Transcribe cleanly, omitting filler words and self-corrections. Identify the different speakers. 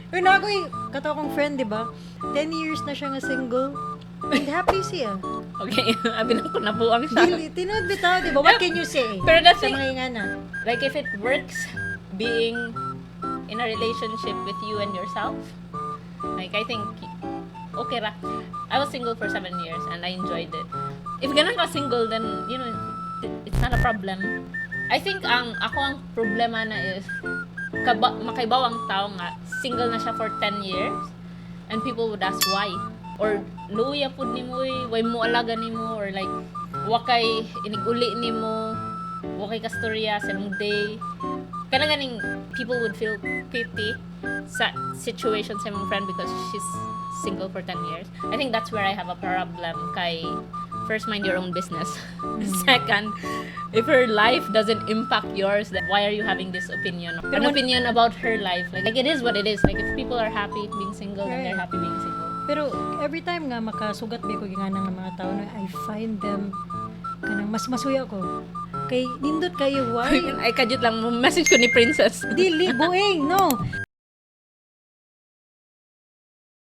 Speaker 1: Pero naa ko'y kato akong friend, di ba? 10 years na siya nga single. And happy siya.
Speaker 2: Okay, abi na ko nabuang siya.
Speaker 1: Dili, tinuod bitaw, di ba? What can you say?
Speaker 2: Pero the
Speaker 1: sa
Speaker 2: thing,
Speaker 1: mga ingana.
Speaker 2: Like, if it works being in a relationship with you and yourself, like, I think okay ra. I was single for 7 years and I enjoyed it. If ganahan ka single, then it's not a problem. I think ang ako ang problema na is kaba, makaibaw ang tao nga single na siya for 10 years and people would ask why, or luya pud nimo eh, way mo alaga nimo, or like wa kay iniguli nimo, wa kay kastorya sa imong day, kana ganing people would feel pity sa situation sa imong friend because she's single for 10 years. I think that's where I have a problem kay, first, mind your own business. Second, if her life doesn't impact yours, then why are you having this opinion?
Speaker 1: Pero
Speaker 2: An opinion about her life. Like, it is what it is. Like, if people are happy being single, then they're happy being single.
Speaker 1: Pero every time nga makasugat ba ko nga ng mga tao na I find them kanang mas masuya ko. Kay nindot kayo, why?
Speaker 2: Ay, kadyot lang. Message ko ni Princess.
Speaker 1: Dili buing, no.